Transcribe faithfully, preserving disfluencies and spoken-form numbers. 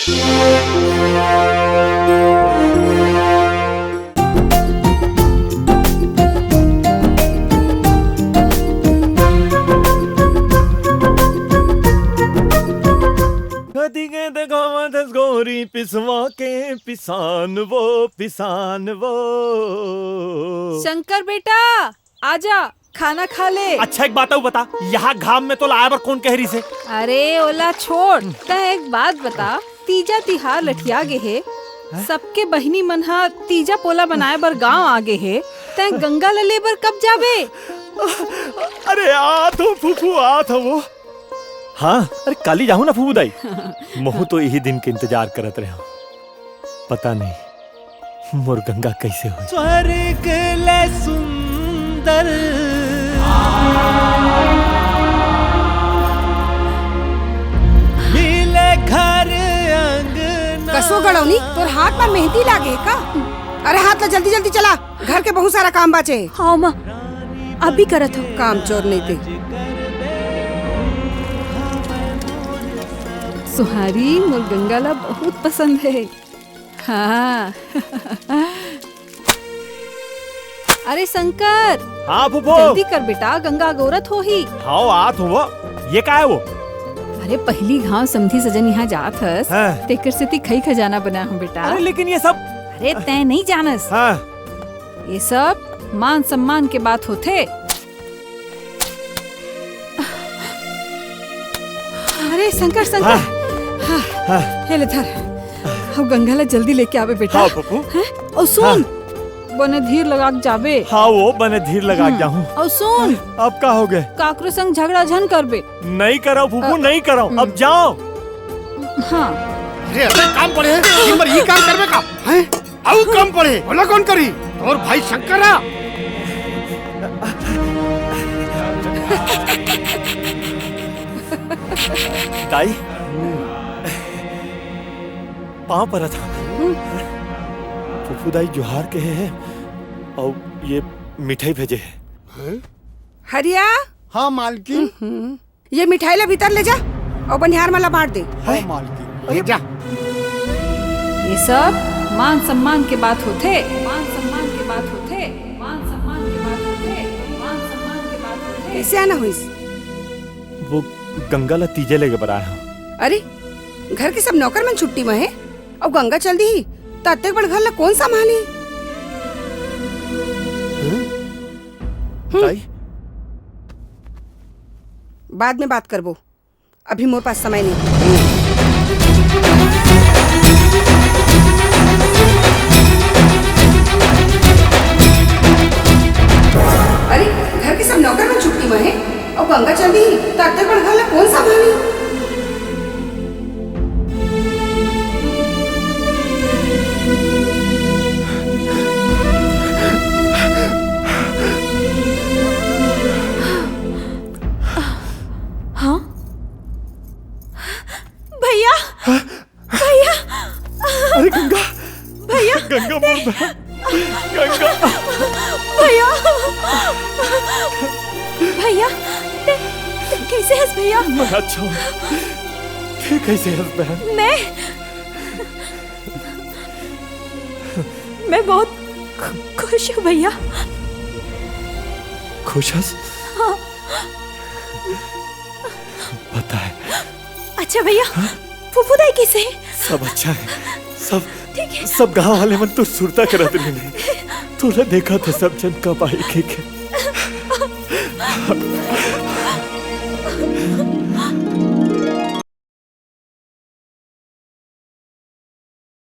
कदी के देखावत हस गोरी पिसवा के पिसान वो, पिसान वो। शंकर बेटा, आजा, खाना खा ले। अच्छा, एक बात अउ बता, यहाँ घाम में तोला आय बर कोन कहे रिहिसे? अरे ओला छोड़, तैं एक बात बता, तीजा तिहार लठिया गे हे, हैं? सबके बहिनी मन ह तीजा पोला बनाए बर गांव आ गे हे, तैं गंगा ल ले बर कब जाबे? अरे आत हंव फूफू, आत हंव वो। हाँ, अरे काली जाहूं ना फूफू दाई। महूं तो इही दिन के इंतजार करत रहेंव। पता नहीं मोर गंगा कइसे होही। स्वर्ग ले सुंदर मिले घर अंगना। कसो गड़ौनी, तोर हाथ म मेहंदी लागे हे का? अरे हाथ ला जल्दी जल्दी चला, घर के बहुत सारा काम बाचे हे। हाँ माँ, अभी करत हंव। काम चोर नहीं ते। सुहारी मोर गंगा ला बहुत पसंद हे। हाँ। अरे शंकर, हाँ फूफू। जल्दी कर बेटा, गंगा अगोरत होही। हाँ, आत हंव वो। ये का हे वो? अरे पहिली घांव समधी सजन यहाँ जात हस, हाँ। तेकर सेती खई खजाना बनाए हंव बेटा। अरे लेकिन ये सब। अरे तैं नहीं जानस। हाँ। ये सब मान सम्मान के बात होथे। अरे शंकर, शंकर। हाँ। हाँ। हाँ। हे ले धर। अउ गंगा ला जल्दी लेके आबे बेटा। हाँ, फूफू। हैं? अउ सुन, हाँ। बने धीर लगा के जाबे। हाँ, वो बने धीर लगा के हम्म। जाहूं। अउ सुन। अब का होगे? काकरो संग झगड़ा झन करबे। नहीं करंव फूफू, अ, नहीं करंव। हम्म। अब जांव। हाँ। अरे, अतका काम पड़े हे, दिन भर ये काम करबे का? हैं? अउ काम पड़े, ओला कोन करही? तोर भाई शंकर हा। दाई, पाँव परत हंव। फूफू दाई जोहार कहे हे, अउ ये मिठाई भेजे हे। हरिया। हाँ, मालकिन। हम्म। ये मिठाई ला भीतर ले जा अउ बनिहार मन ला बांट दे। हाँ, मालकिन। अरे, जा। ये सब मान सम्मान के बात होथे, मान सम्मान के बात होथे, मान सम्मान के बात होथे, मान सम्मान के बात होथे। कइसे आना होइस? वो गंगा ला तीजे लेगे बर आए हंव। अरे, घर के सब नौकर मन छुट्टी म हे, अउ गंगा चल दिही, त अतेक बड़ घर ला कोन संभालही? हम्म। दाई? बाद में बात करबो, अभी मोर पास समय नहीं। अरे, घर के सब नौकर मन छुट्टी म हे, अउ गंगा चल दिही, त अतेक बड़ घर ला कोन संभालही? हाँ? भैया! भैया! अरे गंगा! भैया! गंगा मोर बहन! गंगा! भैया! भैया, तैं, तैं कइसे हस भैया? मैं अच्छा हूँ। तैं कइसे हस बहन? मैं, मैं बहुत खु-, खुश हूँ भैया। खुश हस? हाँ। पता है। अच्छा भैया, हाँ? फूफू दाई कइसे हे? सब अच्छा है, सब ठीक है। सब गांव वाले मन तो सुरता करत रहिन हे। तोला देखत हे सब झन कब आही कहिके।